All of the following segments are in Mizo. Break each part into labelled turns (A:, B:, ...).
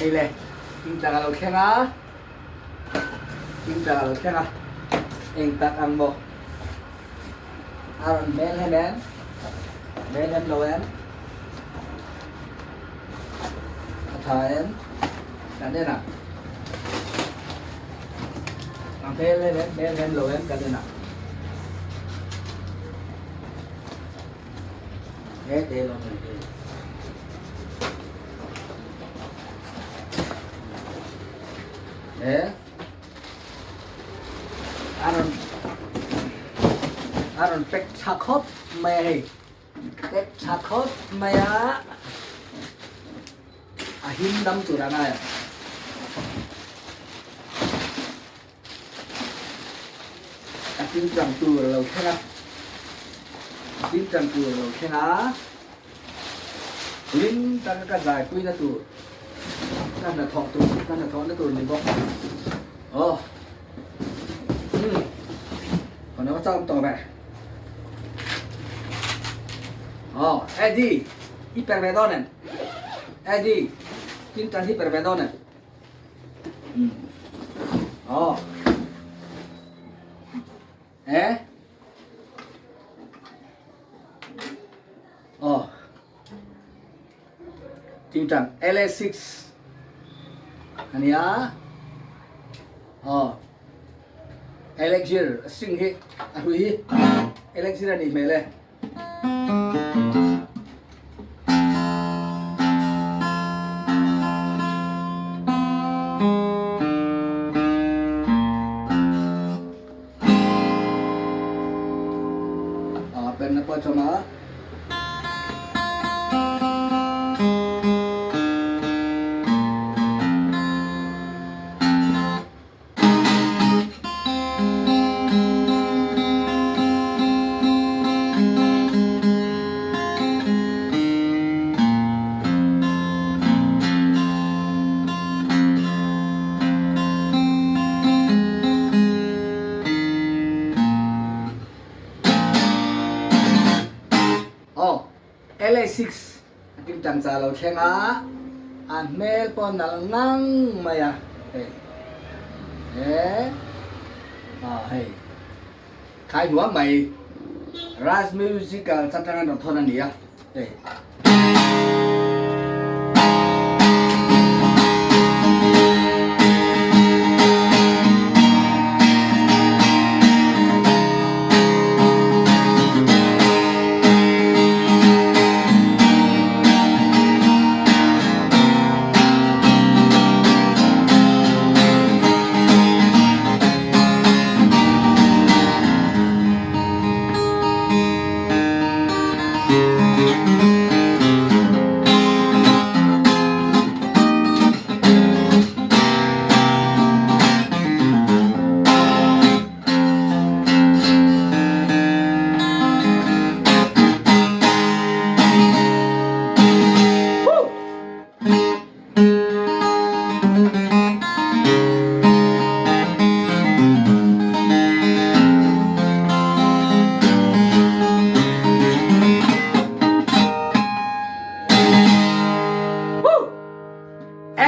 A: Hei le, tingtang a lo thleng a, tingtang a lo thleng a, eng tak ang maw? A rawn hmel hem em? Hmel hem lo em? A tha em? Kan en a. A hmel hem em? Hmel hem lo em? Kan en a. He te lo mai hei. He. A rawn a rawn pack tha khawp mai a hei. Pack tha khawp mai a. A him dam tur a ngai a. A tingtang tur a lo thleng a, a tingtang tur a lo thleng a, hlim taka ka zaipuina tur, ka hnathawh tur, ka hnathawhna tur ni bawk. Aw, umm, ka lo chauh tawh ve. Aw, Eddie, i per ve dawn em? Eddie, tingtang hi per ve dawn em? Oh. Eh? Oh. Tingtang LA6 ania. Oh. Elixir sing hi a hui hi elixir ani hmel e. Pen na pawh chawm a. Aw, LA6 a tingtang cha lo thleng a, a hmel pawh nalh ngang mai a, hei he aw hei khai hnuam mai Ras Musical chatanga rawn thawn a ni a, hei.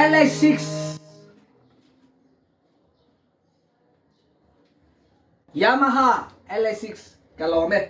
A: LA6 Yamaha LA6 ka lawm e.